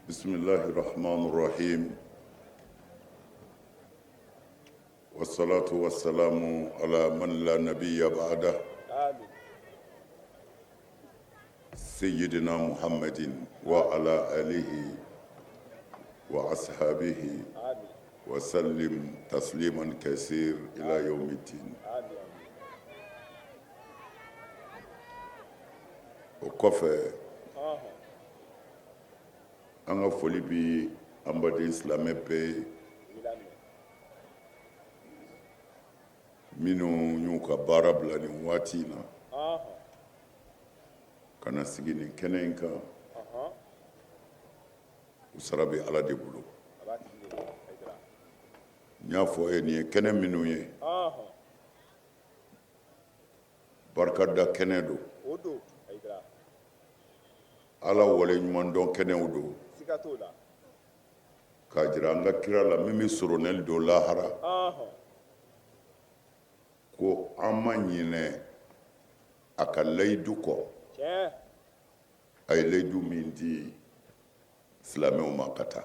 بسم الله الرحمن الرحيم والصلاة والسلام على من لا نبي بعده سيدنا محمد وعلى آله وأصحابه وسلم تسليما كثير إلى يوم الدين O kɔfɛ an ka foli bɛ an baden silamɛ bɛɛ ye minnu y'u ka baara bila nin waati in na ka na sigi nin kɛnɛ in kan. U sara bɛ Ala de bolo. N y'a fɔ ye nin ye kɛnɛ minnu ye, barikada kɛnɛ don, Ala waleɲumandɔn kɛnɛw don, k'a jira an ka kira la min bɛ soronɛli don lahara ko an ma ɲinɛ a ka layidu kɔ, a ye layidu min di silamɛw ma ka taa.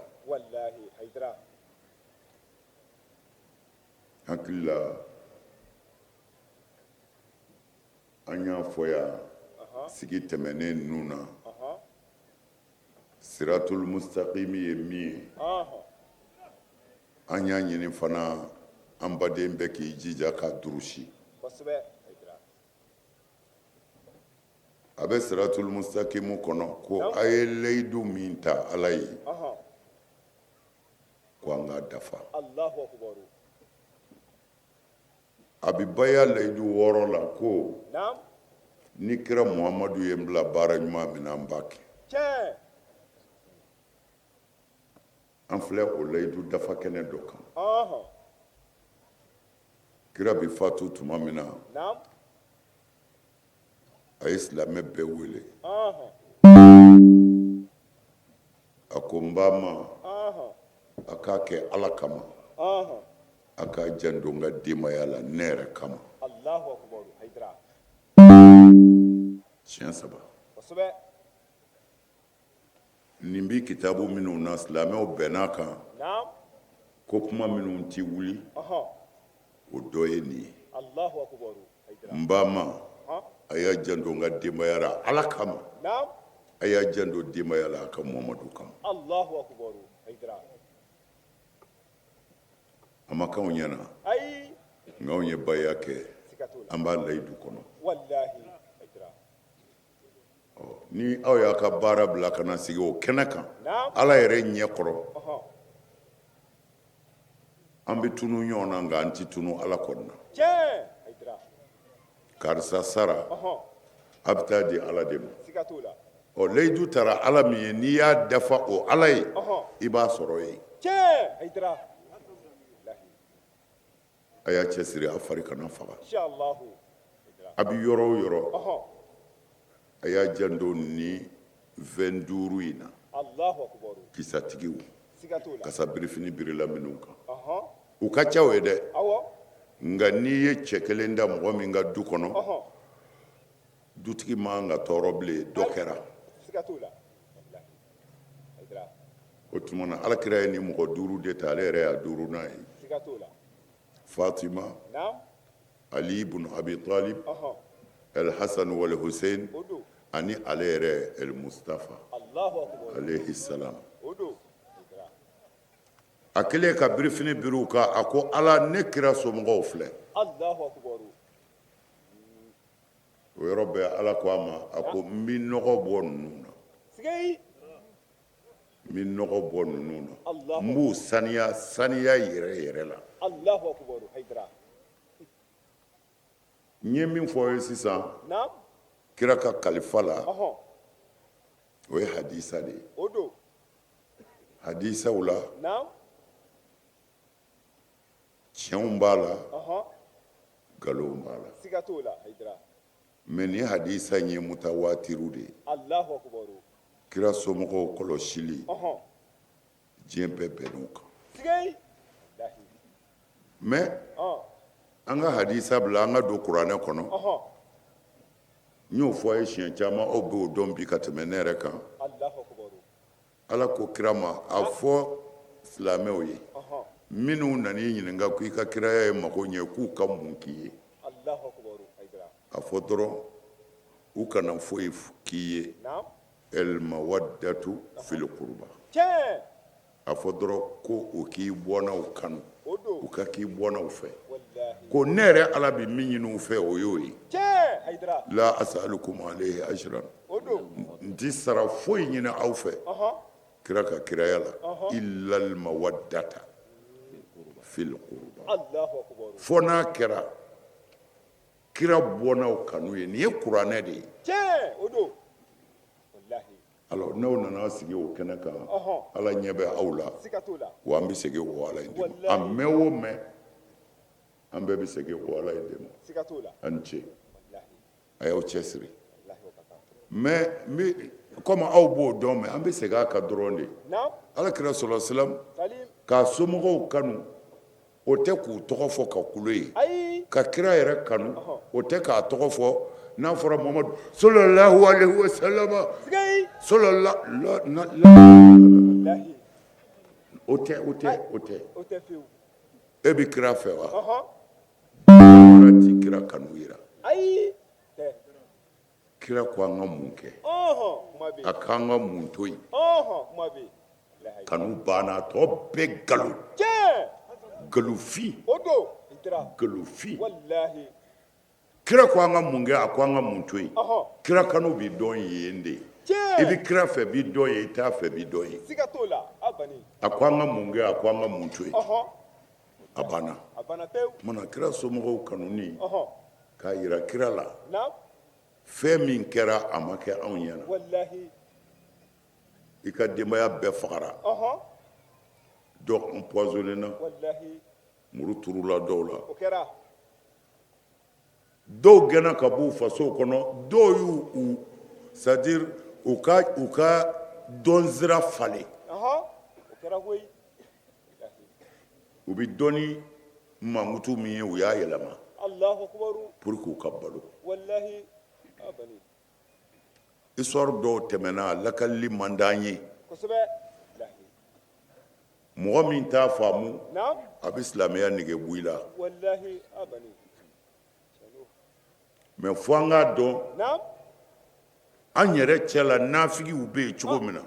Hakili la an y'a fɔ yan sigi tɛmɛnen ninnu na, siratul mustaqimi ye min ye, an y'a ɲini fana an baden bɛɛ k'i jija k'a durusi. A bɛ siratul mustaqimu kɔnɔ ko a ye layidu min ta Ala ye, ko an k'a dafa. A bɛ baya layidu 6 la ko ni kira Muhamadu ye n bila baara ɲuman min na, n b'a kɛ. An filɛ o layidu dafa kɛnɛ dɔ kan. Kira bɛ fatu tuma min na, a ye silamɛ bɛɛ wele, a ko n ba ma, a k'a kɛ Ala kama, a k'a janto n ka denbaya la ne yɛrɛ kama. Siɲɛ 3. Nin bɛ kitabu minnu na, silamɛw bɛnn'a kan ko kuma minnu tɛ wuli, o dɔ ye nin ye. N ba ma, a y'a janto n ka denbaya la Ala kama, a y'a janto denbaya la a ka Muhamadu kama. A ma k'anw ɲɛna, nka anw ye baya kɛ, an b'a layidu kɔnɔ. Ni aw y'a ka baara bila ka na sigi o kɛnɛ kan Ala yɛrɛ ɲɛ kɔrɔ, an bɛ tunu ɲɔgɔn na, nka an tɛ tunu Ala kɔni na. Karisa sara, a bɛ taa di Ala de ma. Ɔ layidu tara Ala min ye, n'i y'a dafa o Ala ye, i b'a sɔrɔ yen. A y'a cɛsiri a fari kana faga. A bɛ yɔrɔ o yɔrɔ, a y'a janto ni 25 in na, kisatigiw, kasa birifini birila minnu kan, u ka ca o ye dɛ. Nka n'i ye cɛ kelen da mɔgɔ min ka du kɔnɔ, dutigi man ka tɔɔrɔ bilen, dɔ kɛra. O tuma na Ala kira ye nin mɔgɔ 5 de ta, ale yɛrɛ y'a duurunan ye. Fatima, Ali ibn Abi Talib, El Hasan wal Hussein ani ale yɛrɛ El Mustafa alayhi salam. A kɛlen ka birifini biri u kan, a ko Ala, ne kira somɔgɔw filɛ. O yɔrɔ bɛɛ Ala ko a ma, a ko n bɛ nɔgɔ bɔ ninnu na, n bɛ nɔgɔ bɔ ninnu na, n b'u saniya saniya yɛrɛ yɛrɛ la. N ye min fɔ aw ye sisan kira ka kalifa la, o ye hadisa de ye. Hadisaw la, tiɲɛw b'a la, nkalonw b'a la. Mais nin hadisa in ye mutawatiru de ye. Kira somɔgɔw kɔlɔsili, diɲɛ bɛɛ bɛnn'o kan. Mais an ka hadisa bila, an ka don kuranɛ kɔnɔ. N y'o fɔ a ye siɲɛ caman, aw b'o dɔn bi ka tɛmɛ ne yɛrɛ kan. Ala ko kira ma, a fɔ silamɛw ye minnu nana i ɲininka ko i ka kiraya ye mago ɲɛ, k'u ka mun k'i ye? A fɔ dɔrɔn u kana foyi k'i ye, elmawaddatu fil qurba. A fɔ dɔrɔn ko u k'i bɔnnaw kanu, u ka k'i bɔnnaw fɛ, ko ne yɛrɛ Ala bɛ min ɲini u fɛ, o y'o ye. La asalukum alayhi ajran, n ti sara foyi ɲini aw fɛ kira ka kiraya la, illa almawaddata fil qurba, fo n'a kɛra kira bɔnnaw kanu ye. Nin ye kuranɛ de ye. Alors n'aw nana sigi o kɛnɛ kan, Ala ɲɛ bɛ aw la, wa an bɛ segin o Ala in de ma. A mɛn o mɛn, an bɛɛ bɛ segin o Ala in de ma. A ni ce, a y'aw cɛsiri. Mais comme aw b'o dɔn, mais an bɛ segin a kan dɔrɔn de. Ala kira sɔlɔ salam k'a somɔgɔw kanu, o tɛ k'u tɔgɔ fɔ ka kulo ye. Ka kira yɛrɛ kanu, o tɛ k'a tɔgɔ fɔ. N'a fɔra Muhamadu sallallahu alaihi wa sallam, sallallahu, o tɛ, o tɛ, o tɛ. E bɛ kira fɛ wa? Mara ti kira kanu yira. Kira ko an ka mun kɛ, a k'an ka mun to yen? Kanu banna, tɔ bɛɛ nkalon, nkalonfin, nkalonfin. Kira ko an ka mun kɛ, a ko an ka mun to yen? Kira kanu bɛ dɔn yen de. I bɛ kira fɛ bi dɔn yen, i t'a fɛ bi dɔn yen. A ko an ka mun kɛ, a ko an ka mun to yen? A banna. Mana kira somɔgɔw kanuni k'a yira kira la, fɛn min kɛra, a ma kɛ anw ɲɛna. I ka denbaya bɛɛ fagara, dɔw empoisonné na, muru turula dɔw la, dɔw gɛnna ka b'u faso kɔnɔ, dɔw y'u u c'est à dire u ka dɔnsira falen. U bɛ dɔnni mankutu min ye, u y'a yɛlɛma pour que u ka balo. Histoire dɔw tɛmɛna, a lakalili man d'an ye. Mɔgɔ min t'a faamu, a bɛ silamɛya nege bɔ i la. Mais fo an k'a dɔn, an yɛrɛ cɛ la, nafigiw bɛ yen cogo min na,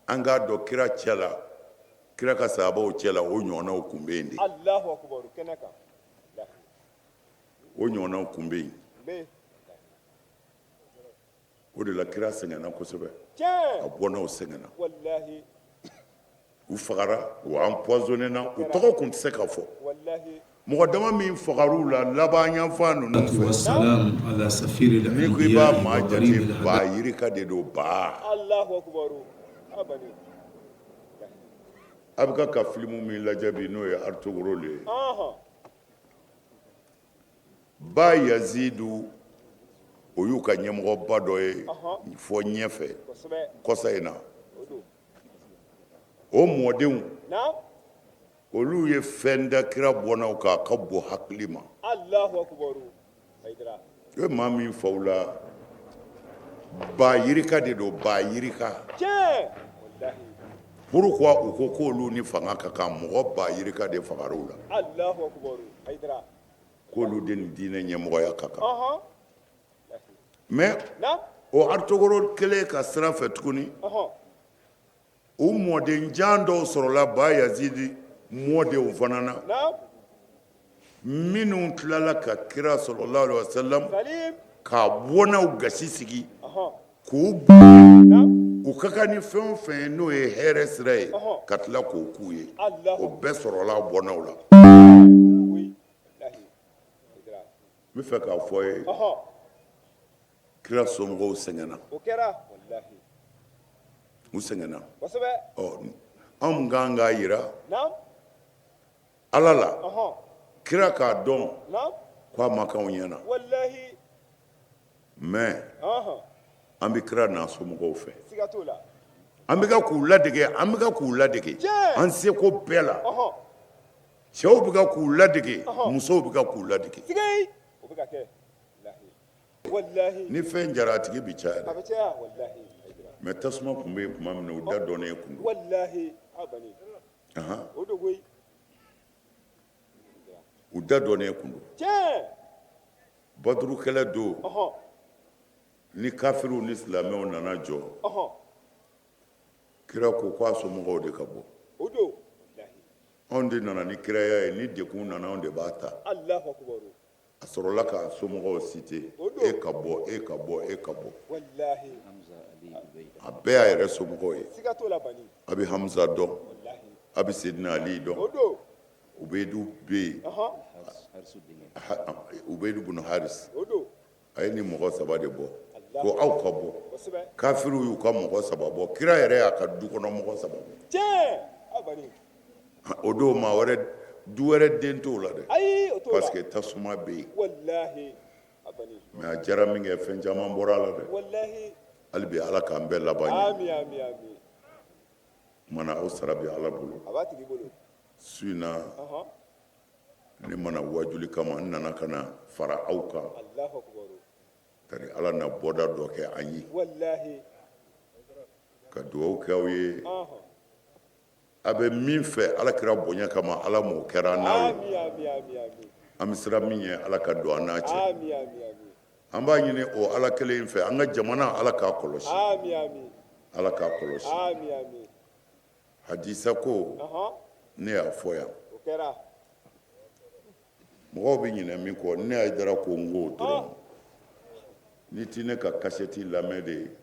an k'a dɔn kira cɛ la, kira ka sahabaw cɛ la, o ɲɔgɔnnaw tun bɛ yen de, o ɲɔgɔnnaw tun bɛ yen. O de la kira sɛgɛnna kosɛbɛ, a bɔnnaw sɛgɛnna, u fagara, u empoisonné na, u tɔgɔ tun tɛ se ka fɔ. Mɔgɔ dama min fagar'u la laban yanfan ninnu fɛ, n'i ko i b'a maa jate, ba yirika de don. Ba a bɛ ka filimu min lajɛ bi, n'o ye Artogoro ye, ba Yazidu, o y'u ka ɲɛmɔgɔba dɔ ye fɔ ɲɛfɛ kɔsa in na. O mɔdenw, olu ye fɛn da kira bɔnnaw kan, a ka bon hakili ma. I bɛ maa min faw la, ba yirika de don, ba yirika. Pourquoi u ko k'olu ni fanga ka kan? Mɔgɔ ba yirika de fagar'u la k'olu de ni diinɛ ɲɛmɔgɔya ka kan. Mais o Artogoro kelen ka sira fɛ tuguni, u mɔden jan dɔw sɔrɔla ba Yazidi mɔdenw fana na, minnu tilala ka kira sallallahu alaihi wasallam k'a bɔnnaw gasi sigi, k'u u ka kan ni fɛn o fɛn ye, n'o ye hɛrɛ sira ye, ka tila k'o k'u ye. O bɛɛ sɔrɔla bɔnnaw la. N bɛ fɛ k'a fɔ ye, kira somɔgɔw sɛgɛnna, u sɛgɛnna. Ɔ, anw kan k'a yira Ala la, kira k'a dɔn k'a ma k'anw ɲɛna. Mais an bɛ kira n'a somɔgɔw fɛ, an bɛ ka k'u ladege, an bɛ ka k'u ladege an seko bɛɛ la. Cɛw bɛ ka k'u ladege, musow bɛ ka k'u ladege. Ni fɛn jara, a tigi bɛ caya dɛ. Mais tasuma tun bɛ yen tuma min na, u da dɔnnen tun don. Walahi, a bani. O don koyi. U da dɔnnen tun don. Baduru kɛlɛ don, ni kafiriw ni silamɛw nana jɔ, kira ko k'a somɔgɔw de ka bɔ. O don. Anw de nana ni kiraya ye, ni degun nana, anw de b'a ta. Alahu akubaru. A sɔrɔla k'a somɔgɔw citer. E ka bɔ, e ka bɔ, e ka bɔ. Walahi. A bɛɛ y'a yɛrɛ somɔgɔw ye. Siga t'o la bani. A bɛ Hamza dɔn, a bɛ Sedina Ali dɔn. O don. Ubeyidu bɛ yen, Ubeyidu bunu Haris. O don. A ye nin mɔgɔ saba de bɔ ko aw ka bɔ. Kafiriw y'u ka mɔgɔ saba bɔ, kira yɛrɛ y'a ka du kɔnɔ mɔgɔ saba bɔ. O don maa wɛrɛ, du wɛrɛ den t'o la dɛ, parce que tasuma bɛ yen. Mais a diyara min kɛ, fɛn caman bɔra a la dɛ. Hali bi Ala k'an bɛɛ laban ɲɛ. Kumana aw sara bɛ Ala bolo. Su in na, ne ma na wajuli kama, n nana ka na fara aw kan. Tari Ala na bɔda dɔ kɛ an ye. Ka dugawu kɛ aw ye. A bɛ min fɛ Ala kira bonya kama, Ala m'o kɛra an n'aw ye. An bɛ siran min ɲɛ, Ala ka don an n'a cɛ. An b'a ɲini o Ala kelen in fɛ, an ka jamana, Ala k'a kɔlɔsi. Ala k'a kɔlɔsi. Hadisa ko, ne y'a fɔ yan, mɔgɔw bɛ ɲinɛ min kɔ, ne Hayidara ko n k'o dɔrɔn. N'i ti ne ka kasɛti lamɛn de,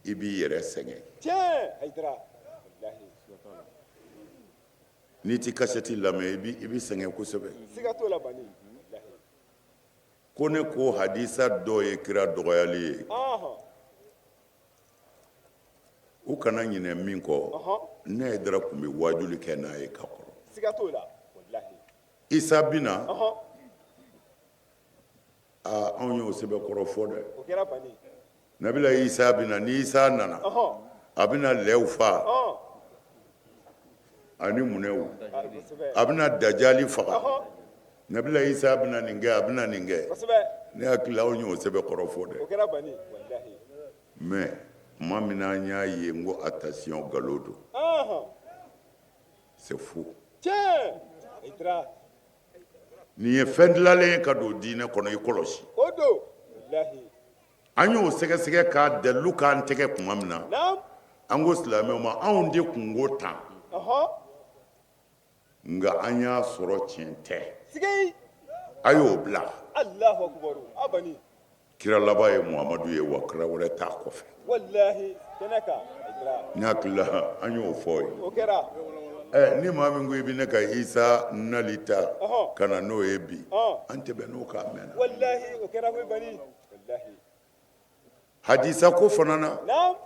i b'i yɛrɛ sɛgɛn. N'i ti kasɛti lamɛn, i b'i sɛgɛn kosɛbɛ. Ko ne ko hadisa dɔ ye kira dɔgɔyali ye. U kana ɲinɛ min kɔ, ne Hayidara tun bɛ wajuli kɛ n'a ye ka kɔrɔ. Siga t'o la, walahi. Isa bɛ na, aa anw y'o sɛbɛkɔrɔ fɔ dɛ. O kɛra bani. Nabila Isa bɛ na, ni Isa nana, a bɛna lɛw fa ani munɛw, a bɛna dajali faga. Nabila Isa bɛna nin kɛ, a bɛna nin kɛ. Ne hakili la anw y'o sɛbɛkɔrɔ fɔ dɛ. O kɛra bani, walahi. Mais tuma min na an y'a ye, n ko attention, nkalon don, c'est faux. Nin ye fɛn dilanlen ye ka don diinɛ kɔnɔ, i kɔlɔsi. O don, walahi. An y'o sɛgɛsɛgɛ k'a dalilu k'an tɛgɛ tuma min na, an ko silamɛw ma, anw de tun ko tan, nka an y'a sɔrɔ tiɲɛ tɛ. A y'o bila. Alahu akubaru, abani. Kira laban ye Muhamadu ye, wa kira wɛrɛ t'a kɔfɛ. Walahi, kɛnɛ kan. N hakili la an y'o fɔ ye. O kɛra. Ɛ ni maa min ko i bɛ ne ka Isa nali ta ka na n'o ye bi, an tɛ bɛn n'o kan mɛnna. Walahi, o kɛra koyi bani. Walahi. Hadisa ko fana na. Naamu.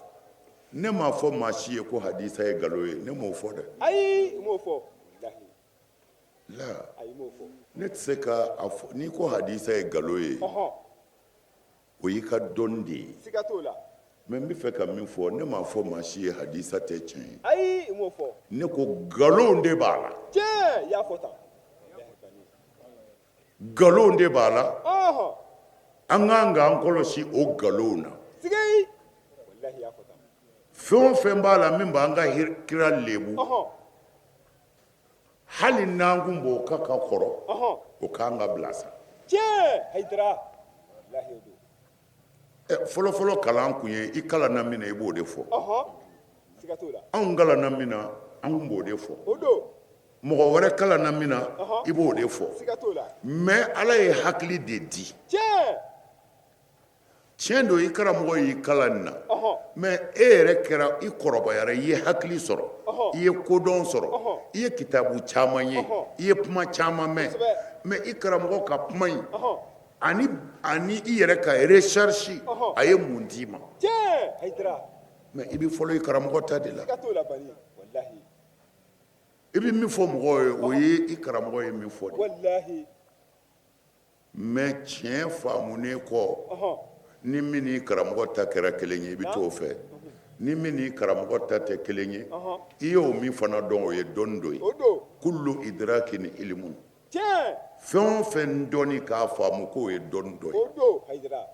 Ne m'a fɔ maa si ye ko hadisa ye nkalon ye, ne m'o fɔ dɛ. Ayi, i m'o fɔ. Walahi. La. Ayi, i m'o fɔ. Ne tɛ se ka a fɔ n'i ko hadisa ye nkalon ye. O y'i ka dɔnni de ye. Siga t'o la. Mais n bɛ fɛ ka min fɔ, ne m'a fɔ maa si ye hadisa tɛ tiɲɛ ye. Ayi, i m'o fɔ. Ne ko nkalon de b'a la. Tiɲɛ, i y'a fɔ tan. Nkalon de b'a la. An kan k'an kɔlɔsi o nkalonw na. Siga. Walahi, i y'a fɔ tan. Fɛn o fɛn b'a la min b'an ka kira lebu. Hali n'an kun b'o kan ka kɔrɔ, o k'an ka bila sa. Tiɲɛ, Hayidara. Walahi o don. Fɔlɔfɔlɔ kalan kun ye i kalanna min na, i b'o de fɔ. Siga t'o la. Anw kalanna min na, an kun b'o de fɔ. O don. Mɔgɔ wɛrɛ kalanna min na, i b'o de fɔ. Siga t'o la. Mais Ala ye hakili de di. Tiɲɛ. Tiɲɛ don, i karamɔgɔ y'i kalan nin na, mais e yɛrɛ kɛra, i kɔrɔbayara, i ye hakili sɔrɔ, i ye kodɔn sɔrɔ, i ye kitabu caman ye, i ye kuma caman mɛn, mais i karamɔgɔ ka kuma in ani i yɛrɛ ka recherche, a ye mun d'i ma? Tiɲɛ, Hayidara. Mais i bɛ fɔlɔ i karamɔgɔ ta de la. Siga t'o la bani, walahi. I bɛ min fɔ mɔgɔw ye, o ye i karamɔgɔ ye min fɔ de. Walahi. Mais tiɲɛ faamunen kɔ, ni min n'i karamɔgɔ ta kɛra kelen ye, i bɛ t'o fɛ. Ni min n'i karamɔgɔ ta tɛ kelen ye, i y'o min fana dɔn, o ye dɔnni dɔ ye. Kullu idrakin ilimun. Tiɲɛ. Fɛn o fɛn dɔnni k'a faamu k'o ye dɔnni dɔ ye. O don, Hayidara.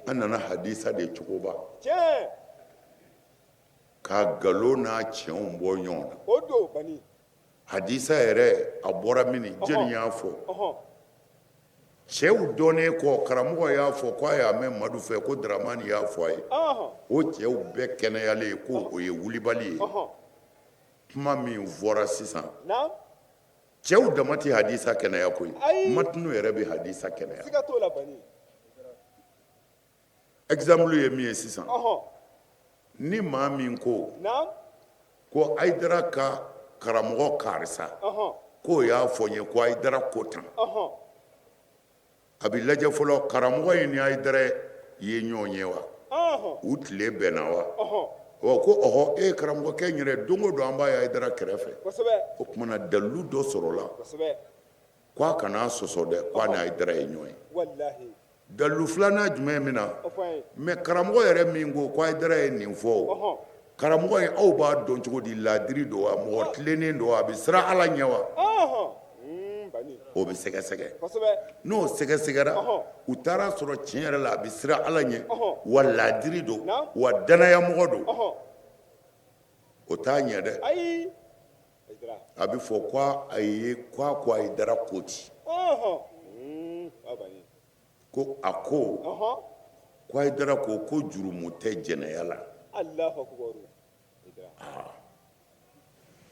An nana hadisa de cogoba ka nkalon n'a tiɲɛw bɔ ɲɔgɔn na. O don bani. Hadisa yɛrɛ a bɔra min, jɔnni y'a fɔ? Cɛw dɔnnen kɔ, karamɔgɔ y'a fɔ ko a y'a mɛn Madu fɛ ko Daramani y'a fɔ a ye. O cɛw bɛɛ kɛnɛyalen ko o ye wulibali ye. Kuma min fɔra sisan, cɛw dama tɛ hadisa kɛnɛya koyi, matinu yɛrɛ bɛ hadisa kɛnɛya. Siga t'o la bani. Exemple ye min ye sisan, ni maa min ko ko Hayidara ka karamɔgɔ karisa k'o y'a fɔ n ye ko Hayidara ko tan, a bɛ lajɛ fɔlɔ, karamɔgɔ in ni Hayidara ye ɲɔgɔn ye wa? U tile bɛnna wa? Ɔ ko ɔhɔ, e ye karamɔgɔkɛ in yɛrɛ, don o don an b'a ye Hayidara kɛrɛfɛ. O tuma na dalilu dɔ sɔrɔla k'a kana sɔsɔ dɛ, k'a ni Hayidara ye ɲɔgɔn ye. Dalilu filanan jumɛn min na? Mais karamɔgɔ yɛrɛ min ko ko Hayidara ye nin fɔ, o karamɔgɔ in, aw b'a dɔn cogo di? Laadiri don wa? Mɔgɔ tilennen don wa? A bɛ siran Ala ɲɛ wa? O bɛ sɛgɛsɛgɛ. N'o sɛgɛsɛgɛra, u taara sɔrɔ tiɲɛ yɛrɛ la a bɛ siran Ala ɲɛ, wa laadiri don, wa danayamɔgɔ don, o t'a ɲɛ dɛ. A bɛ fɔ ko a ye ko a ko Hayidara ko ten, ko a ko ko Hayidara ko ko jurumu tɛ jɛnɛya la.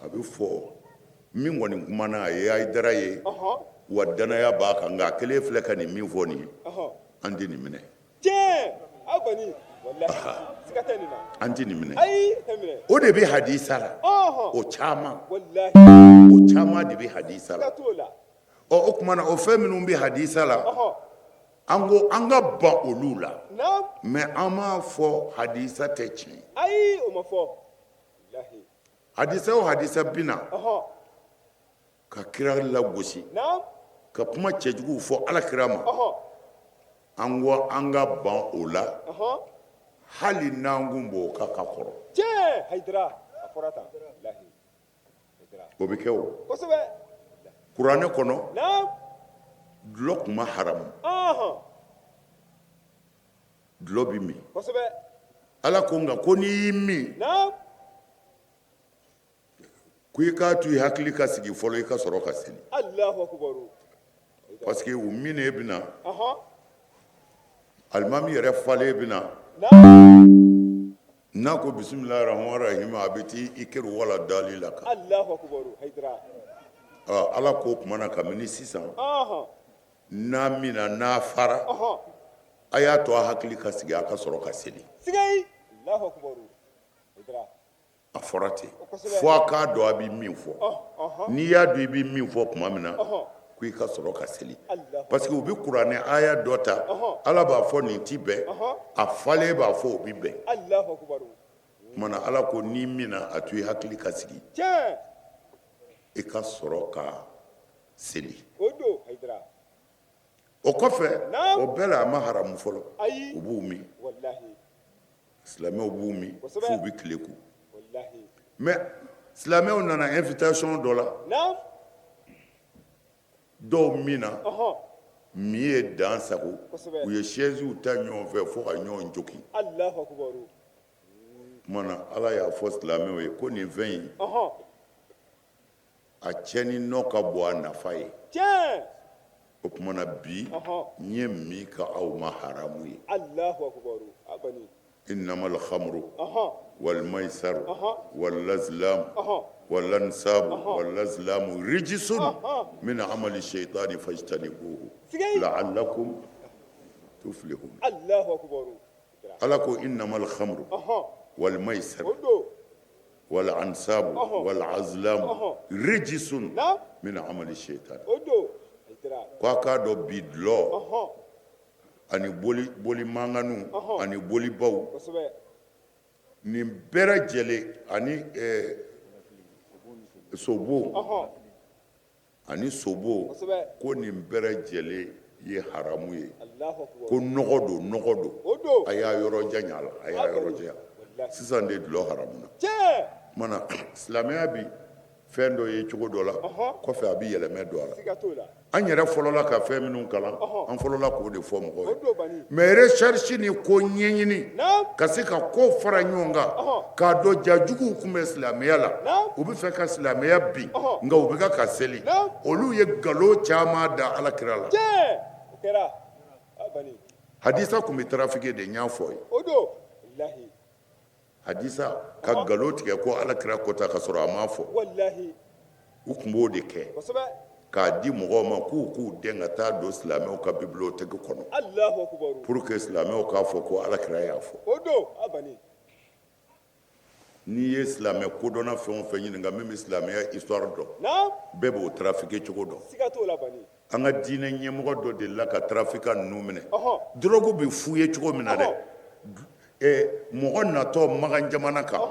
A bɛ fɔ min kɔni kumana, a ye Hayidara ye, wa danaya b'a kan, nka a kelen filɛ ka nin min fɔ nin ye, an tɛ nin minɛ. An tɛ nin minɛ. O de bɛ hadisa la, o caman, o caman de bɛ hadisa la. Ɔ o tuma na, o fɛn minnu bɛ hadisa la, an ko an ka ban olu la, mais an m'a fɔ hadisa tɛ tiɲɛ. Ayi, o ma fɔ. Hadisa o hadisa bina ka kira lagosi, ka kuma cɛjuguw fɔ ala kira ma, an ko an ka ban o la, hali n'an kun b'o kan ka kɔrɔ. O bɛ kɛ o. Kuranɛ kɔnɔ, dulɔ kun ma haramu, dulɔ bɛ min. Ala ko nka ko n'i y'i min, ko i k'a to i hakili ka sigi fɔlɔ, i ka sɔrɔ ka seli. Parce que u min bɛ na, alimami yɛrɛ falen bɛ na, n'a ko bisimilahi rahmani rahim, a bɛ t'i i kɛra wala dali la kan. Ala ko tuma na, kabini sisan, n'a minna, n'a fara, a y'a to a hakili ka sigi, a ka sɔrɔ ka seli. A fɔra ten fo a k'a dɔn a bɛ min fɔ. N'i y'a dɔn i bɛ min fɔ tuma min na, ko i ka sɔrɔ ka seli. Parce que u bɛ kuranɛ aya dɔ ta, Ala b'a fɔ nin ti bɛn, a falen b'a fɔ o bɛ bɛn. Tuma na Ala ko n'i minna, a to i hakili ka sigi, i ka sɔrɔ ka seli. O kɔfɛ, o bɛɛ la, a ma haramu fɔlɔ. U b'u min, silamɛw b'u min f'u bɛ tile ku. Mais silamɛw nana invitation dɔ la, dɔw min na min ye dan sago, u ye chaise ta ɲɔgɔn fɛ fo ka ɲɔgɔn jogin. Tuma na Ala y'a fɔ silamɛw ye ko nin fɛn in, a tiɲɛni nɔ ka bon a nafa ye. O tuma na bi, n ye min ka aw ma haramu ye. Innamal khamru wal maisaru wal azlamu wal ansabu wal azlamu rijsun min amali shaytani fajtanibuhu la'allakum tuflihun. Ala ko innamal khamru wal maisaru wal ansabu wal azlamu rijsun min amali shaytani. Ko a k'a dɔn bi, dulɔ ani boli mankanninw ani bolibaw, nin bɛɛ lajɛlen, ani sobo ani sobo, ko nin bɛɛ lajɛlen ye haramu ye, ko nɔgɔ don, nɔgɔ don, a y'a yɔrɔ janya la, a y'a yɔrɔ janya. Sisan de dulɔ haramu na. Mana silamɛya bi Fɛn dɔ ye cogo dɔ la, kɔfɛ a bɛ yɛlɛmɛ don a la. An yɛrɛ fɔlɔla ka fɛn minnu kalan, an fɔlɔla k'o de fɔ mɔgɔw ye. Mais recherche ni ko ɲɛɲini ka se ka ko fara ɲɔgɔn kan k'a dɔn ja juguw tun bɛ silamɛya la, u bɛ fɛ ka silamɛya bin, nka u bɛ ka seli. Olu ye nkalon caman da Ala kira la. Hadisa tun bɛ trafiquer de, n y'a fɔ ye. Hadisa ka nkalon tigɛ ko Ala kira ko tan ka sɔrɔ a m'a fɔ, u tun b'o de kɛ k'a di mɔgɔw ma k'u k'u dɛn ka taa don silamɛw ka bibliothèque kɔnɔ pour que silamɛw k'a fɔ ko Ala kira y'a fɔ. N'i ye silamɛ kodɔnna fɛn o fɛn ɲininka min bɛ silamɛya histoire dɔn, bɛɛ b'o trafiquer cogo dɔn. An ka diinɛ ɲɛmɔgɔ dɔ delila ka trafiquant ninnu minɛ. Drogue bɛ fouiller cogo min na dɛ, mɔgɔ natɔ Makan jamana kan,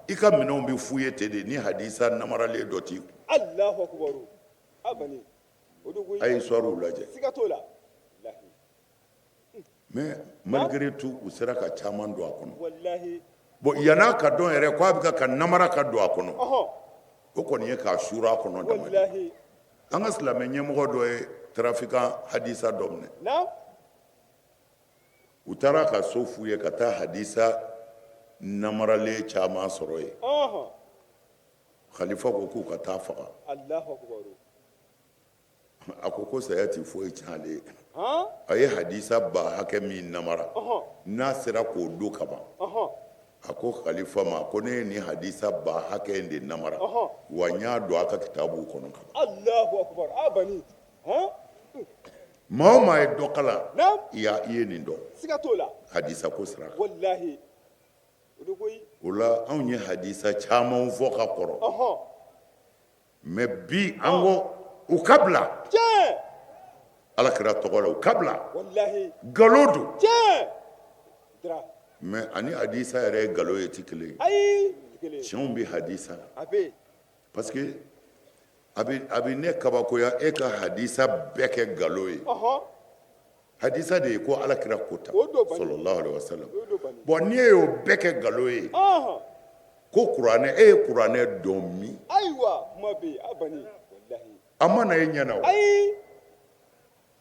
i ka minɛnw bɛ fouiller ten de ni hadisa namaralen dɔ t'i kun. A ye histoirew lajɛ. Mais malgré tout u sera ka caman don a kɔnɔ. Bon, yann'a ka dɔn yɛrɛ ko a bɛ ka namara ka don a kɔnɔ, o kɔni ye k'a suuru a kɔnɔ dama. An ka silamɛ ɲɛmɔgɔ dɔ ye trafiquant hadisa dɔ minɛ. U taara ka so fouiller ka taa hadisa namaralen caman sɔrɔ yen. Khalifa ko k'u ka taa faga. A ko ko saya tɛ foyi tiɲɛ ale ye. A ye hadisa ba hakɛ min namara, n'a sera k'o don ka ban. A ko khalifa ma ko ne ye nin hadisa ba hakɛ in de namara, wa n y'a don a ka kitabuw kɔnɔ ka ban. Maa o maa ye dɔ kalan, i ye nin dɔn hadisa ko sira kan. O la anw ye hadisa caman fɔ ka kɔrɔ. Mais bi an ko u ka bila Ala kira tɔgɔ la, u ka bila, nkalon don. Mais ani hadisa yɛrɛ ye nkalon ye tɛ kelen ye. Tiɲɛw bɛ hadisa la, parce que a bɛ ne kabakoya e ka hadisa bɛɛ kɛ nkalon ye. Hadisa de ye ko Ala kira ko tan, sallallahu alaihi wasallam. Bon, n'i e y'o bɛɛ kɛ nkalon ye, ko kuranɛ, e ye kuranɛ dɔn min? A ma na e ɲɛ na o.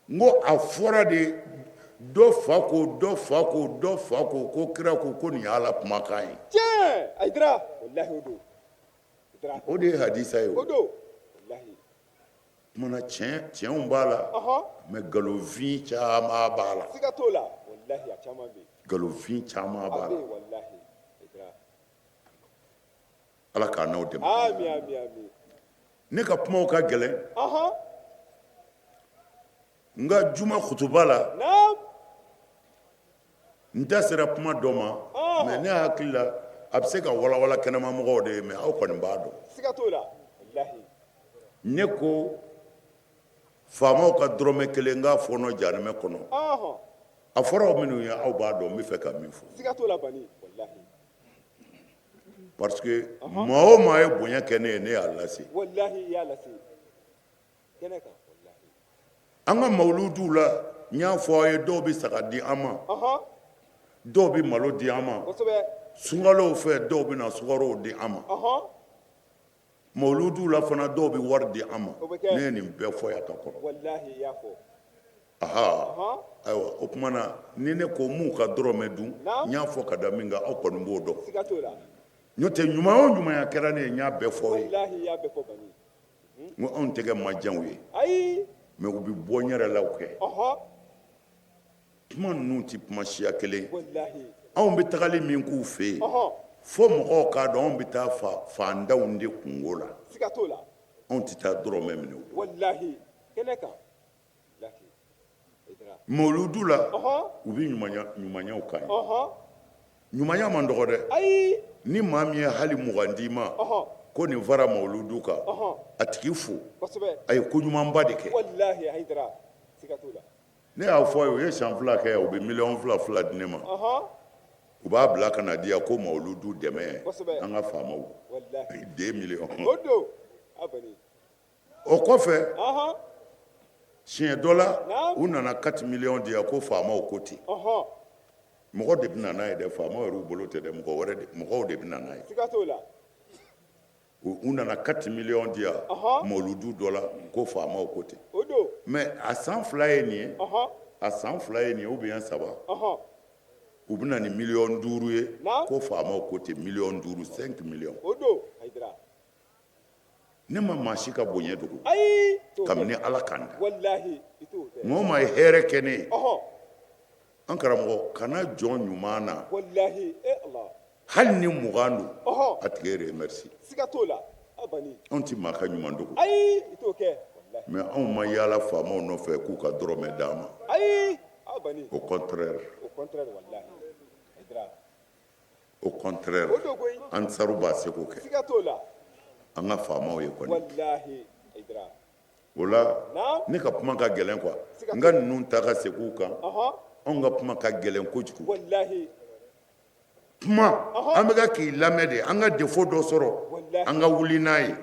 N ko a fɔra de, dɔ fa ko, dɔ fa ko, dɔ fa ko, ko kira ko ko nin ye Ala kumakan ye. O de ye hadisa ye o. Kumana tiɲɛw b'a la, mais nkalonfin caman b'a la. Nkalonfin caman b'a la. Ala k'a n'aw dɛmɛ. Ne ka kumaw ka gɛlɛn. N ka juma kutuba la, n da sera kuma dɔ ma, mais ne hakili la a bɛ se ka walawala kɛnɛma mɔgɔw de ye, mais aw kɔni b'a dɔn. Ne ko faamaw ka dɔrɔmɛ kelen k'a fɔɔnɔ jahanamɛ kɔnɔ. A fɔra aw minnu ye, aw b'a dɔn n bɛ fɛ ka min fɔ. Parce que maa o maa ye bonya kɛ ne ye, ne y'a lase. An ka mawuluduw la, n y'a fɔ aw ye, dɔw bɛ saga di an ma, dɔw bɛ malo di an ma, sunkalow fɛ dɔw bɛ na sukaro di an ma, mawuluduw la fana dɔw bɛ wari di an ma. Ne ye nin bɛɛ fɔ yan ka kɔrɔ. Aha, ayiwa, o tuma na ni ne ko m'u ka dɔrɔmɛ dun, n y'a fɔ ka da min kan, aw kɔni b'o dɔn. N'o tɛ, ɲuman o ɲumanya kɛra ne ye, n y'a bɛɛ fɔ aw ye. N ko anw tɛgɛ ma jan u ye, mais u bɛ bɔ n yɛrɛ la u kɛ. Kuma ninnu tɛ kuma siya kelen. Anw bɛ tagali min k'u fɛ yen, fo mɔgɔw k'a dɔn anw bɛ taa fantanw de kunko la. Anw tɛ taa dɔrɔmɛ minɛ u. Mawuludu la, u bɛ ɲumanyaw k'an ye. Ɲumanya man dɔgɔ dɛ. Ni maa min ye hali 20 d'i ma ko nin fara mawuludu kan, a tigi fo, a ye ko ɲumanba de kɛ. Ne y'a fɔ a ye, u ye san 2 kɛ, u bɛ miliyɔn fila fila di ne ma, u b'a bila ka na di yan ko mawuludu dɛmɛ an ka faamaw, 2 miliyɔn. O kɔfɛ, siɲɛ dɔ la, u nana 4 miliyɔn di yan ko faamaw ko ten. Mɔgɔ de bɛ na n'a ye dɛ, faamaw yɛrɛw bolo tɛ dɛ, mɔgɔ wɛrɛ de, mɔgɔw de bɛ na n'a ye. U nana 4 millions di yan mawuludu dɔ la ko faamaw ko ten. Mais a san 2 ye nin ye, a san 2 ye nin ye ou bien 3, u bɛ na ni miliyɔn 5 ye ko faamaw ko ten miliyɔn 5, 5 millions. Ne ma maa si ka bonya dogo kabini Ala ka n da. Maa o maa ye hɛrɛ kɛ ne ye, an karamɔgɔ kana jɔn ɲuman na hali ni 20 don a tigi remercie. Anw tɛ maa ka ɲuman dogo, mais anw ma yaala faamaw nɔfɛ k'u ka dɔrɔmɛ d'an ma. Au contraire, au contraire, ansaru b'a seko kɛ an ka faamaw ye kɔni. O la ne ka kuma ka gɛlɛn quoi, n ka ninnu ta ka segin u kan, anw ka kuma ka gɛlɛn kojugu. Kuma an bɛ ka k'i lamɛn de, an ka défaut dɔ sɔrɔ, an ka wuli n'a ye.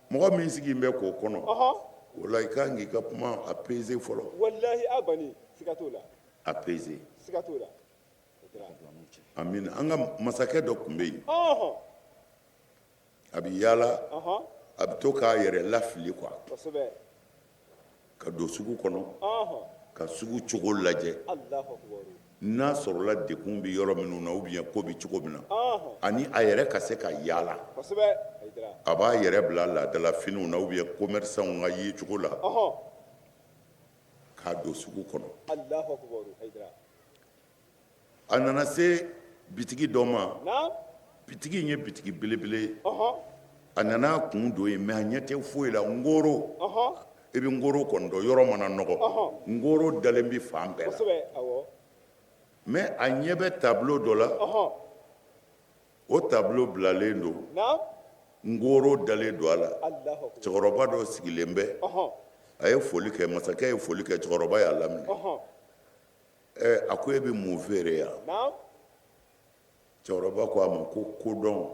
Mɔgɔ min sigilen bɛ k'o kɔnɔ, o la i ka kan k'i ka kuma apaiser fɔlɔ. Apaiser. Amina. An ka masakɛ dɔ tun bɛ yen, a bɛ yaala, a bɛ to k'a yɛrɛ lafili quoi, ka don sugu kɔnɔ, ka sugu cogo lajɛ, n'a sɔrɔla degun bɛ yɔrɔ minnu na ou bien ko bɛ cogo min na, ani a yɛrɛ ka se ka yaala, a b'a yɛrɛ bila laadala finiw na ou bien commerçants ka yecogo la, k'a don sugu kɔnɔ. A nana se bitigi dɔ ma, bitigi in ye bitigi belebele ye. A nana a kun don yen, mais a ɲɛ tɛ foyi la. Ngoro, i bɛ ngoro kɔni dɔn, yɔrɔ mana nɔgɔ, ngoro dalen bɛ fan bɛɛ la. Mais a ɲɛ bɛ tableau dɔ la, o tableau bilalen don, ngoro dalen don a la. Cɛkɔrɔba dɔ sigilen bɛ, a ye foli kɛ, masakɛ ye foli kɛ, cɛkɔrɔba y'a laminɛ. A ko e bɛ mun feere yan? Cɛkɔrɔba ko a ma ko kodɔn.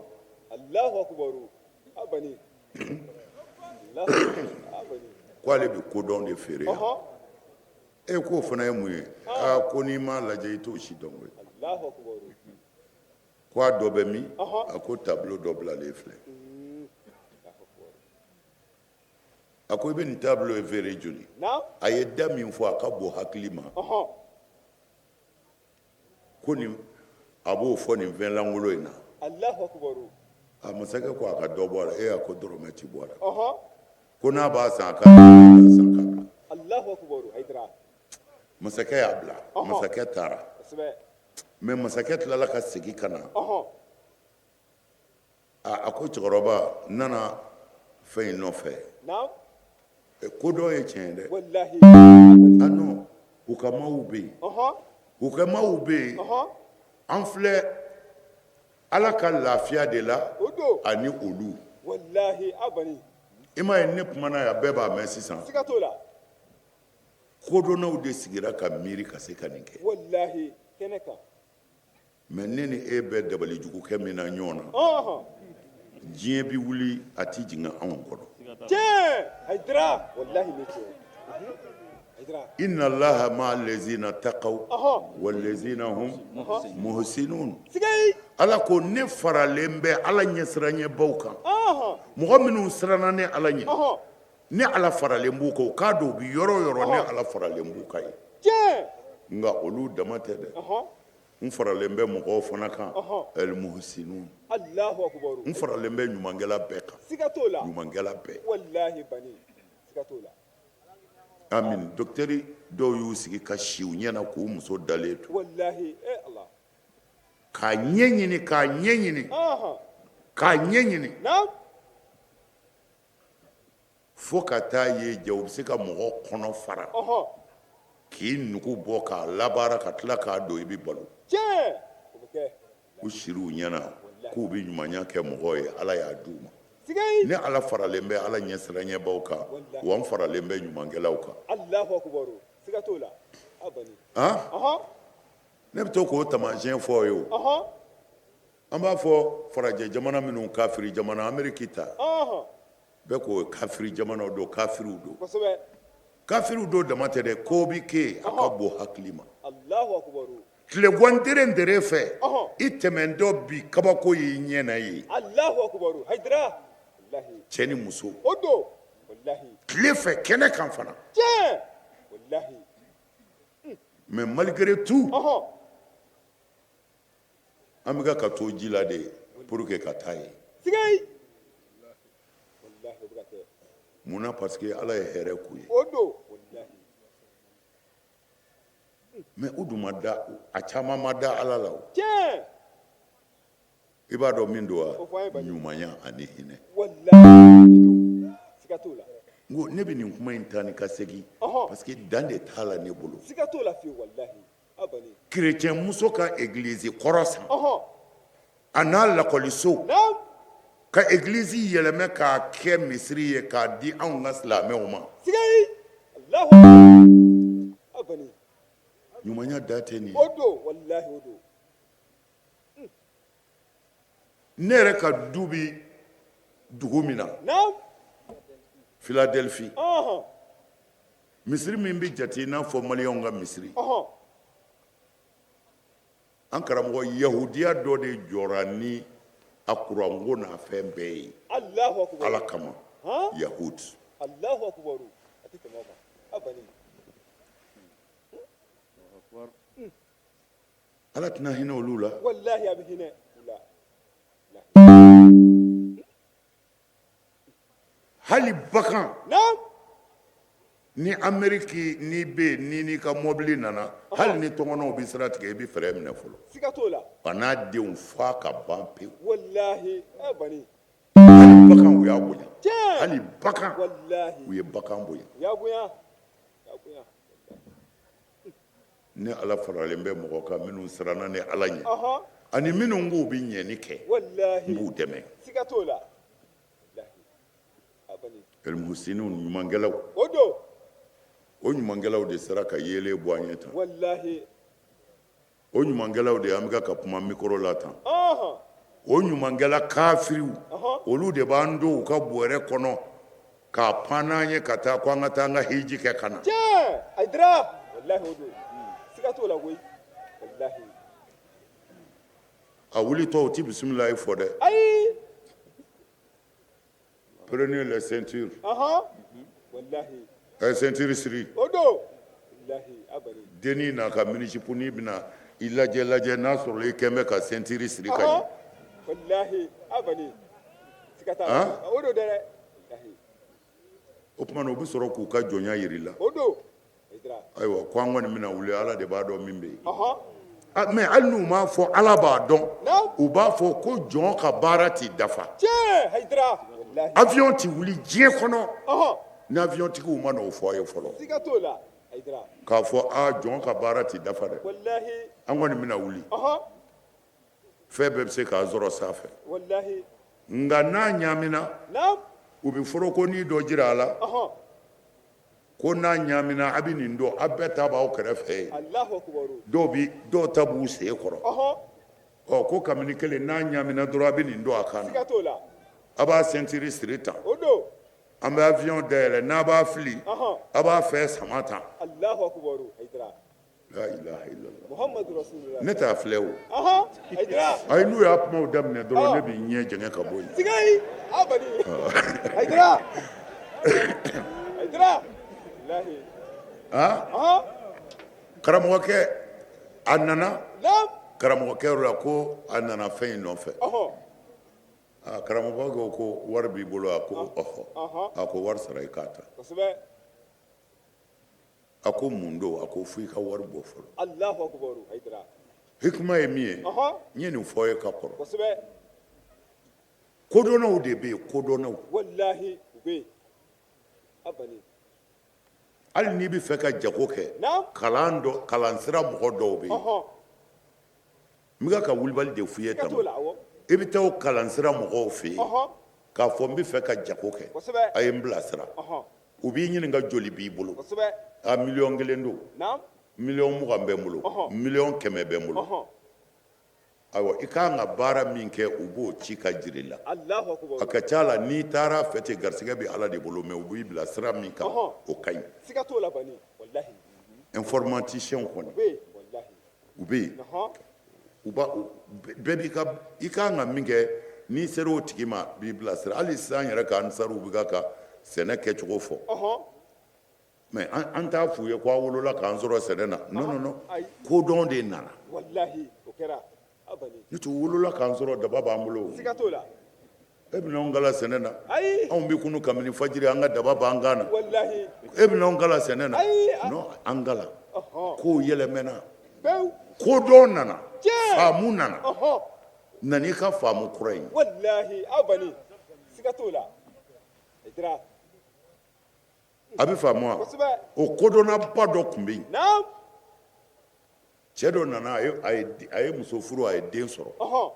Ko ale bɛ kodɔn de feere yan. E k'o fana ye mun ye? Aa, ko n'i m'a lajɛ i t'o si dɔn koyi. Ko a dɔ bɛ min? A ko tableau dɔ bilalen filɛ. A ko i bɛ nin tableau in feere joli? A ye da min fɔ a ka bon hakili ma. Ko nin a b'o fɔ nin fɛn lankolon in na. A masakɛ ko a ka dɔ bɔ a la. E a ko dɔrɔmɛ ti bɔ a la. Ko n'a b'a san a ka san k'a bila. Masakɛ y'a bila. Masakɛ taara. Mais masakɛ tilala ka segin ka na. A ko cɛkɔrɔba n nana fɛn in nɔfɛ. Kodɔn ye tiɲɛ ye dɛ. Ah non, u ka maaw bɛ yen. U ka maaw bɛ yen. An filɛ Ala ka lafiya de la ani olu. I m'a ye ne kumana yan, bɛɛ b'a mɛn sisan. Kodɔnnaw de sigira ka miiri ka se ka nin kɛ. Mais ne ni e bɛ dabalijugukɛ min na ɲɔgɔn na, diɲɛ bɛ wuli a tɛ jigin anw kɔnɔ. Inna allaha ma'a lezina takaw wa lezina hum muhsinun. Ala ko ne faralen bɛ Ala ɲɛsiranɲɛbaw kan, mɔgɔ minnu siranna ne Ala ɲɛ, ne Ala faralen b'u kan. U k'a dɔn u bɛ yɔrɔ o yɔrɔ, ne Ala faralen b'u kan yen. Nka olu dama tɛ dɛ, n faralen bɛ mɔgɔw fana kan, el muhsinun, n faralen bɛ ɲumankɛla bɛɛ kan, ɲumankɛla bɛɛ. Amin. Docteur dɔw y'u sigi ka si u ɲɛ na k'u muso dalen to, k'a ɲɛ ɲini, k'a ɲɛ ɲini, k'a ɲɛ ɲini fo ka taa ye jɛ u bɛ se ka mɔgɔ kɔnɔ fara k'i nugu bɔ k'a labaara ka tila k'a don i bɛ balo. U siri u ɲɛ na k'u bɛ ɲumanya kɛ mɔgɔw ye, Ala y'a d'u ma. Ne Ala faralen bɛ Ala ɲɛsiranɲɛbaw kan, wa n faralen bɛ ɲumankɛlaw kan. Ne bɛ to k'o taamasiyɛn fɔ ye o. An b'a fɔ farajɛ jamana minnu kafiri jamana, Ameriki ta bɛɛ ko kafiri jamanaw don, kafiriw don, kafiriw don dama tɛ dɛ, ko bɛ kɛ a ka bon hakili ma. Tilegan dere fɛ, i tɛmɛntɔ bi kabako y'i ɲɛ na ye. Alahu akubaru Hayidara. Walahi. Cɛ ni muso. O don. Walahi. Tile fɛ kɛnɛ kan fana. Tiɲɛ. Walahi. Mais malgré tout. An bɛ ka to ji la de pour que ka taa yen. Sigayi. Walahi o bɛ ka kɛ. Mun na? Parce que Ala ye hɛrɛ k'u ye. O don. Walahi. Mais u dun ma da, a caman ma da Ala la o. Tiɲɛ. I b'a dɔn min don wa? O fɔ an ye Bani. Ɲumanya ani hinɛ. Walahi don. Siga t'o la. N ko ne bɛ nin kuma in taa ni ka segin. Parce que dan de t'a la ne bolo. Siga t'o la fiyewu walahi. A Bani. Chrétien muso ka église kɔrɔ san. A n'a lakɔliso. Naam. Ka église yɛlɛmɛ k'a kɛ misiri ye k'a di anw ka silamɛw ma. Sigayi. Alahu akubaru. A Bani. Ɲumanya da tɛ nin ye. O don walahi o don. Ne yɛrɛ ka du bi dugu min na. Naam. Philadelphie. Misiri min bɛ jate i n'a fɔ maliyɛnw ka misiri. An karamɔgɔ yahudiya dɔ de jɔra ni a kuranko n'a fɛn bɛɛ ye. Alahu akubaru. Ala kama. Yahud. Alahu akubaru. A tɛ tɛmɛ o kan. A Bani. Ala tɛna hinɛ olu la. Walahi a bɛ hinɛ u la. Hali bagan. Naam. Ni Amérique n'i bɛ yen n'i n'i ka mɔbili nana hali ni tɔngɔnɔw bɛ sira tigɛ i bɛ frein minɛ fɔlɔ. Siga t'o la. A n'a denw f'a ka ban pewu. Walahi a Bani. Hali bagan u y'a bonya. Tiɲɛ. Hali bagan. Walahi. U ye bagan bonya. U y'a bonya. U y'a bonya. Ne Ala faralen bɛ mɔgɔ kan minnu siranna ne Ala ɲɛ. Ani minnu k'u bɛ ɲɛni kɛ. Walahi. N b'u dɛmɛ. Siga t'o la. Walahi. A Bani. Elmuhusiniw ɲumankɛlaw. O don. O ɲumankɛlaw de sera ka yeelen bɔ an ye tan. Walahi. O ɲumankɛlaw de an bɛ ka kuma micro la tan. O ɲumankɛla kafiriw. Olu de b'an don u ka bɔrɛ kɔnɔ k'a pan n'an ye ka taa ko an ka taa an ka hiji kɛ ka na. Tiɲɛ. Hayidara. Walahi o don. Siga t'o la koyi. Walahi. A wulitɔ u ti bisimilayi fɔ dɛ. Ayi. Prenez les ceintures. Walahi. A ye ceinture siri. O don. Walahi a Bani. Dennin n'a ka mini-jupe bɛna i lajɛ lajɛ n'a sɔrɔ i kɛn bɛ ka ceinture siri ka ɲɛ. Walahi a Bani. Siga t'a la. O don dɛ. Walahi. O tuma na u bɛ sɔrɔ k'u ka jɔnya yir'i la. O don. Ayiwa ko an kɔni bɛna wuli Ala de b'a dɔn min bɛ yen. Mais hali n'u m'a fɔ Ala b'a dɔn. U b'a fɔ ko jɔn ka baara t'i dafa. Tiɲɛ Hayidara. Walahi. Avion tɛ wuli diɲɛ kɔnɔ. Ni avion tigiw ma n'o fɔ a ye fɔlɔ. Siga t'o la. Hayidara. K'a fɔ aa jɔn ka baara t'i dafa dɛ. Walahi. An kɔni bɛna wuli. Fɛn bɛɛ bɛ se k'a sɔrɔ sanfɛ. Walahi. Nka n'a ɲaamina. Naam. U bɛ forokonin dɔ jira a la. Ko n'a ɲaamina a bɛ nin don a bɛɛ ta b'aw kɛrɛfɛ yen. Alahu akubaru. Dɔw ta b'u sen kɔrɔ. Ɔ ko kabini kelen n'a ɲaamina dɔrɔn a bɛ nin don a kan na. Siga t'o la. A b'a ceinture siri tan. O don. An bɛ avion dayɛlɛ n'a b'a fili. A b'a fɛn sama tan. Alahu akubaru Hayidara. La ilaha illallah. Muhammadu rasulullah. Ne t'a filɛ o. Hayidara. Ayi n'u y'a kumaw daminɛ dɔrɔn ne b'i ɲɛ jɛngɛ ka bɔ yen. Sigayi a Bani. Hayidara. Hayidara. Walahi. Karamɔgɔkɛ a nana. Karamɔgɔkɛ yɔrɔ la ko a nana fɛn in nɔfɛ. Karamɔgɔkɛ ko wari b'i bolo a ko ɔhɔ. A ko wari sara i k'a ta. Kosɛbɛ. A ko mun don? A ko fo i ka wari bɔ fɔlɔ. Alahu akubaru Hayidara. Hikima ye min ye. N ye nin fɔ ye ka kɔrɔ. Kosɛbɛ. Kodɔnnaw de bɛ yen, kodɔnnaw. Walahi u bɛ yen. A Bani. Hali n'i bɛ fɛ ka jago kɛ. Naam. Kalan dɔ, kalansira mɔgɔ dɔw bɛ yen. N bɛ ka wulibali de f'i ye tan. Siga t'o la, awɔ. I bɛ taa o kalansira mɔgɔw fɛ yen. K'a fɔ n bɛ fɛ ka jago kɛ. Kosɛbɛ. A ye n bilasira. U b'i ɲininka joli b'i bolo. Kosɛbɛ. A 1 miliyɔn don. Naam. 20 miliyɔn bɛ n bolo. 100 miliyɔn bɛ n bolo. Ayiwa i ka kan ka baara min kɛ u b'o ci ka jira i la. Alahu akubaru. A ka ca la n'i taara fɛ ten garisɛgɛ bɛ Ala de bolo mais u b'i bila sira min kan o ka ɲi. Siga t'o la Bani walahi. Informaticien kɔni. U bɛ yen walahi. U bɛ yen, u b'a bɛɛ b'i ka, i ka kan ka min kɛ, n'i sera o tigi ma, a b'i bilasira. Hali sisan yɛrɛ ka ansaruw bɛ ka sɛnɛ kɛcogo fɔ. Mais an t'a f'u ye ko aw wolola k'an sɔrɔ sɛnɛ na. Non, non, non, kodɔn de nana. Walahi, o kɛra. Ne tun wolola k'an sɔrɔ daba b'an bolo. Siga t'o la. E bɛna anw kalan sɛnɛ na? Ayi. Anw bɛ kunu kabini fajiri, an ka daba b'an kan na. Walahi. E bɛna anw kalan sɛnɛ na? Ayi. Non, an kalan. Kow yɛlɛmɛna. Pewu. Kodɔn nana. Tiɲɛ. Faamu nana. Na n'i ka faamu kura ye. Walahi, aw bani. Siga t'o la. Hayidara. A bɛ faamu wa? Kosɛbɛ. O kodɔnnaba dɔ tun bɛ yen. Naam. Cɛ dɔ nana, a ye muso furu, a ye den sɔrɔ.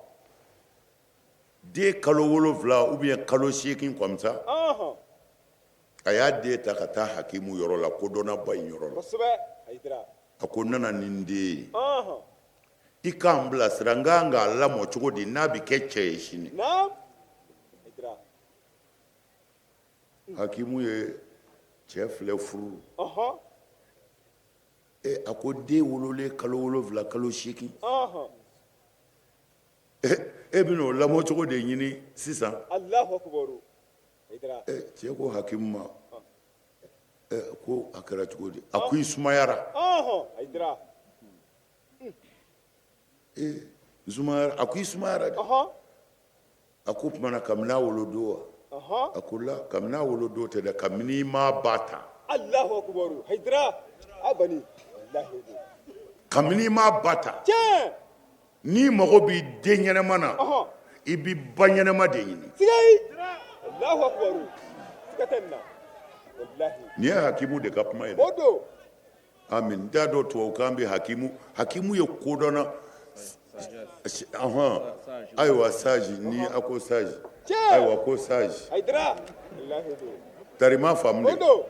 Den kalo 7 ou bien kalo 8 comme ça. A y'a den ta ka taa hakimu yɔrɔ la, kodɔnnaba in yɔrɔ la. Kosɛbɛ. Hayidara. A ko n nana ni n den ye. I k'an bilasira, n ka kan k'a lamɔ cogo di n'a bɛ kɛ cɛ ye sini? Naam. Hayidara. Hakimu ye cɛ filɛ furu. E, a ko den wololen kalo 7 kalo 8. E bɛna o lamɔ cogo de ɲini sisan. Alahu akubaru. Hayidara. E, cɛ ko hakimu ma, ko a kɛra cogo di? A ko i sumayara. Hayidara. E, n sumayara. A ko i sumayara dɛ. A ko tuma na kabini a wolodon wa? A ko la, kabini a wolodon tɛ dɛ, kabini i m'a ba ta. Alahu akubaru. Hayidara. A bani. Walahi. Kabini i m'a ba ta. Tiɲɛ. N'i mago b'i den ɲɛnama na, i b'i ba ɲɛnama de ɲini. Sigayi. Alahu akubaru. Siga tɛ nin na. Walahi. Nin ye hakimu de ka kuma ye dɛ. O don. Amin. N t'a dɔn tubabukan bɛ hakimu. Hakimu ye kodɔnna. Ayiwa sage, ni a ko sage. Ayiwa ko sage. Hayidara. Walahi don. Tari ma faamu O de. don.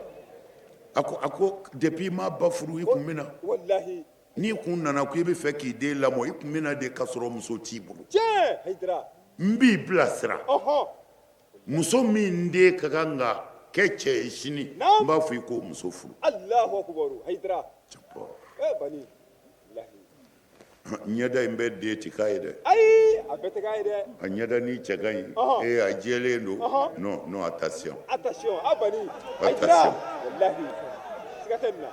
A ko depuis i m'a ba furu i kun bɛ na. Walahi. N'i kun nana ko i bɛ fɛ k'i den lamɔ, i kun bɛ na de k'a sɔrɔ muso t'i bolo. Tiɲɛ. Hayidara. N b'i bilasira. Muso min den ka kan ka kɛ cɛ ye sini, n b'a fɔ i k'o muso furu. Alahu akubaru. Hayidara. Eh bani. Walahi. Ɲɛda in bɛɛ den ti k'a ye dɛ. Ayi, a bɛɛ tɛ k'a ye dɛ. A ɲɛda ni cɛ ka ɲi. Ee, a jɛlen don. Non, non, attention. Attention, a bani. Hayidara. Walahi. Siga tɛ nin na.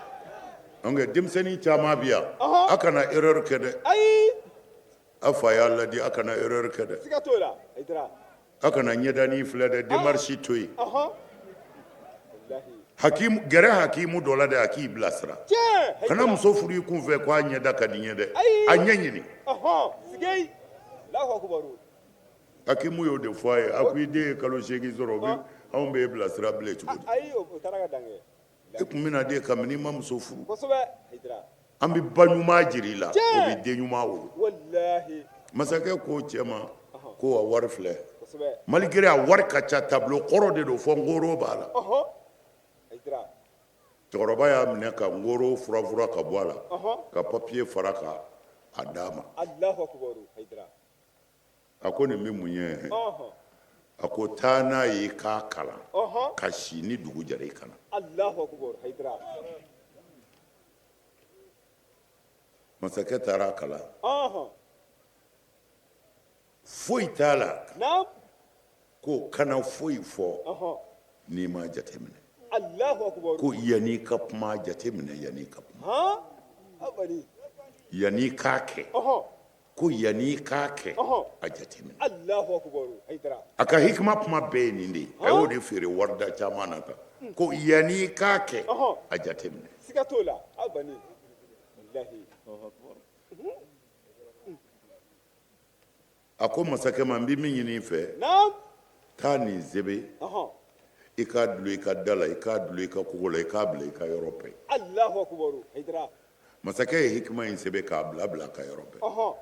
Donc denmisɛnnin caman bɛ yan. A kana erreur kɛ dɛ. Ayi. A fa y'a ladi, a kana erreur kɛ dɛ. Siga t'o la. Hayidara. A kana ɲɛdanin filɛ dɛ, démarche to yen. Walahi. Hakimu, gɛrɛ hakimu dɔ la dɛ, a k'i bilasira. Tiɲɛ. Kana muso furu i kun fɛ k'a ɲɛda ka di n ye dɛ. A ɲɛ ɲini. Sigayi. Alahu akubaru. Hakimu y'o de fɔ a ye. A ko i den ye kalo 8 sɔrɔ, anw b'e bilasira bilen cogo di? Ayi, o taara ka dan kɛ. E kun bɛna den kabini i ma muso furu. Kosɛbɛ. Hayidara. An bɛ ba ɲuman jira i la, o bɛ den ɲuman wolo. Walahi. Masakɛ ko cɛ ma ko a wari filɛ. Kosɛbɛ. Malgré a wari ka ca, tableau kɔrɔ de don, fɔ ngoro b'a la. Hayidara. Cɛkɔrɔba y'a minɛ ka ngoro furafura ka bɔ a la, ka papier fara ka a d'a ma. Alahu akubaru. Hayidara. A ko nin bɛ mun ye? A ko taa n'a ye i k'a kalan, ka si ni dugu jɛra i ka na. Alahu akubaru. Hayidara. Masakɛ taara a kalan. Foyi t'a la. Naam. Ko kana foyi fɔ n'i m'a jateminɛ. Alahu akubaru. Ko yanni ka kuma jateminɛ, yanni ka kuma. Abali. Yanni k'a kɛ. Ko yanni k'a kɛ, a jateminɛ. Alahu akubaru. Hayidara. A ka hikima kuma bɛɛ ye nin de ye. A y'o de feere warida caman na tan. Ko yanni k'a kɛ, a jateminɛ. Siga t'o la. Abali. Walahi. A ko masakɛ ma, n bɛ min ɲini i fɛ. Naam. Taa nin sɛbɛn. I k'a dulon i ka da la, i k'a dulon i ka kogo la, i k'a bila i ka yɔrɔ bɛɛ. Alahu akubaru. Hayidara. Masakɛ ye hikima in sɛbɛn k'a bila bila a ka yɔrɔ bɛɛ.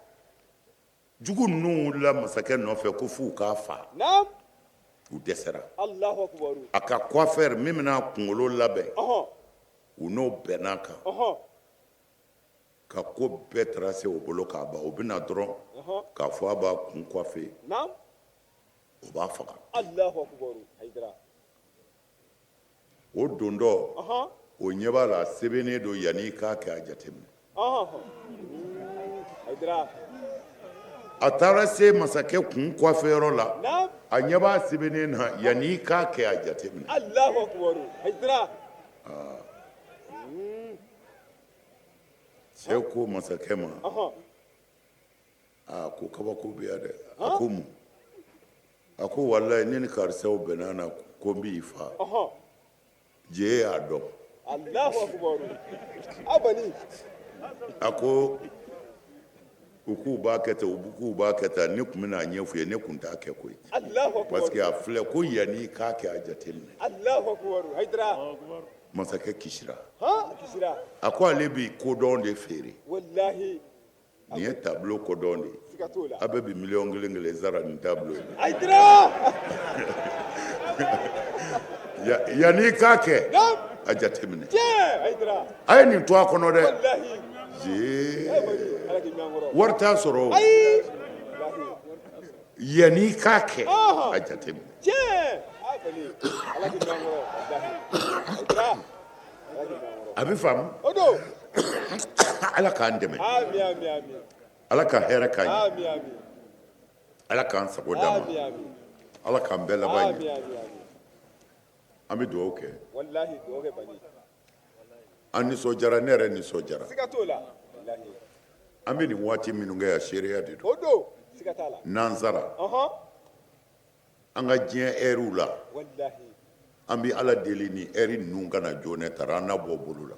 Jugu ninnu wulila masakɛ nɔfɛ ko f'u k'a fa. Naam. U dɛsɛra. Alahu akubaru. A ka coiffeur min bɛna a kunkolo labɛn. U n'o bɛnna kan. Ka ko bɛɛ tracé o bolo k'a ban, o bɛna dɔrɔn k'a fɔ a b'a kun coiffé. Naam. O b'a faga. Alahu akubaru. Hayidara. O don dɔ, o ɲɛ b'a la, a sɛbɛnnen don yanni i k'a kɛ a jateminɛ. A taara se masakɛ kun coiffeyɔrɔ la, a ɲɛ b'a sɛbɛnnen na, yanni i k'a kɛ a jateminɛ. Cɛ ko masakɛ ma, aa ko kabako bɛ yan dɛ. A ko mun? A ko walayi ne ni karisaw bɛnna na ko n b'i faa. Je y'a dɔn. A ko u k'u b'a kɛ tan, u k'u b'a kɛ tan, ne tun bɛna a ɲɛf'u ye, ne tun t'a kɛ koyi, parce que a filɛ ko yanni i k'a kɛ a jateminɛ. Masakɛ kisira. A ko ale bɛ kodɔn de feere. Nin ye tableau kodɔn de ye. A bɛɛ bɛ miliyɔn kelen kelen sara nin tableau in. Yanni i k'a kɛ a jateminɛ. A ye nin to a kɔnɔ dɛ. Wari t'a sɔrɔ o. Yanni i k'a kɛ a jateminɛ. A bɛ faamu. Ala k'an dɛmɛ. Ala ka hɛrɛ k'an ye. Ala k'an sago d'an ma. Ala k'an bɛɛ laban ɲɛ. An bɛ dugawu kɛ. An nisɔndiyara, ne yɛrɛ nisɔndiyara. An bɛ nin waati minnu kɛ yan, seereya de don. N'an sara, an ka diɲɛ ɛriw la, an bɛ Ala deli ni ɛri ninnu kana joona tara an na bɔ bolo la.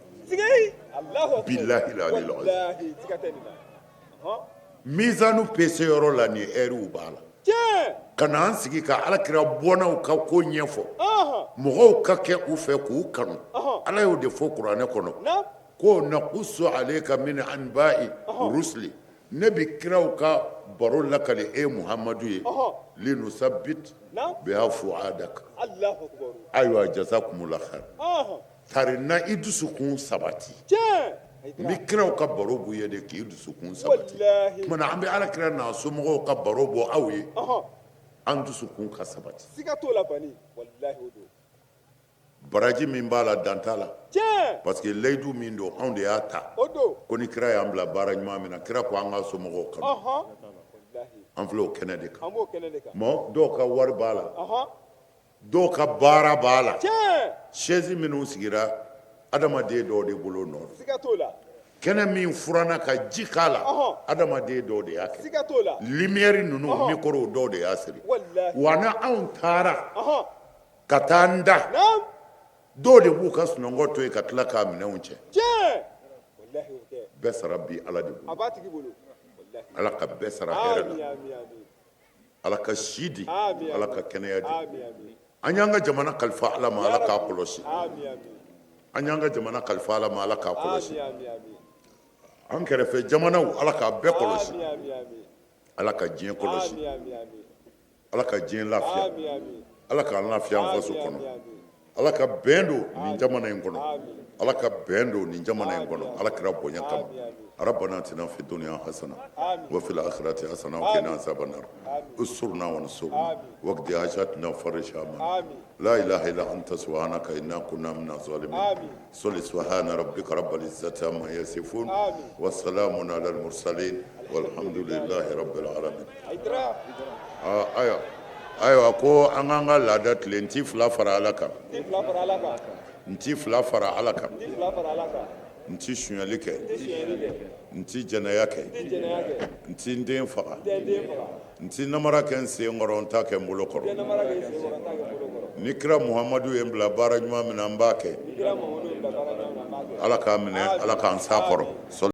Bilahi lali mizanu pese yɔrɔ la, ni ɛriw b'a la. Ka na an sigi ka Ala kira bɔnnaw ka ko ɲɛfɔ, mɔgɔw ka kɛ u fɛ k'u kanu. Ala y'o de fɔ kuranɛ kɔnɔ ko nakusu aleyka min anba'i rusuli, ne bɛ kiraw ka baro lakali e Muhamadu ye, linusabit biha fuadaka. Ayiwa, jazakumula khair. Tari na i dusukun sabati. N bɛ kiraw ka baro b'u ye de k'i dusukun sabati. Tuma na an bɛ Ala kira n'a somɔgɔw ka baro bɔ aw ye, an dusukun ka sabati. Siga t'o la bani, walahi o don. Baraji min b'a la, dan t'a la, parce que layidu min don, anw de y'a ta ko ni kira y'an bila baara ɲuman min na, kira ko an ka somɔgɔw kanu. An filɛ o kɛnɛ de kan. Mɔ dɔw ka wari b'a la, dɔw ka baara b'a la. Chaise minnu sigira, adamaden dɔw de bolo nɔ don. Kɛnɛ min furanna ka ji k'a la, adamaden dɔw de y'a kɛ. Lumière ninnu, micro, dɔw de y'a siri. Wa ni anw taara ka taa n da, dɔw de b'u ka sunɔgɔ to yen ka tila k'a minɛnw cɛ. Bɛɛ sara bi Ala de bolo. Ala ka bɛɛ sara hɛrɛ la. Ala ka si di, Ala ka kɛnɛya di. An y'an ka jamana kalifa Ala ma, Ala k'a kɔlɔsi. An y'an ka jamana kalifa Ala ma, Ala k'a kɔlɔsi. An kɛrɛfɛ jamanaw, Ala k'a bɛɛ kɔlɔsi. Ala ka diɲɛ kɔlɔsi. Ala ka diɲɛ lafiya. Ala k'an lafiya an faso kɔnɔ. Ala ka bɛn don nin jamana in kɔnɔ. Ala ka bɛn don nin jamana in kɔnɔ. Ala kira bonya kama. Rabbana atina fi dunya hasana wa fil akhirati hasana wa qina azaban nar. Unsurna wansurna waqdi hajatna farij hamana. La ilaha illa anta subhanaka inna kunna minaz zalimin. Salli subhana rabbika rabbil izzati amma yasifun wa salamun alal mursalin walhamdulillahi rabbil alamin. Ayiwa ayiwa, ko an k'an ka laada tilen. N ti fila fara Ala kan, n ti fila fara Ala kan, n ti sonyali kɛ, n ti jɛnɛya kɛ, n ti n den faga, n ti namara kɛ n sen kɔrɔ, n t'a kɛ n bolo kɔrɔ. Ni kira Muhamadu ye n bila baara ɲuman min na, n b'a kɛ. Ala k'a minɛ, Ala k'an s'a kɔrɔ.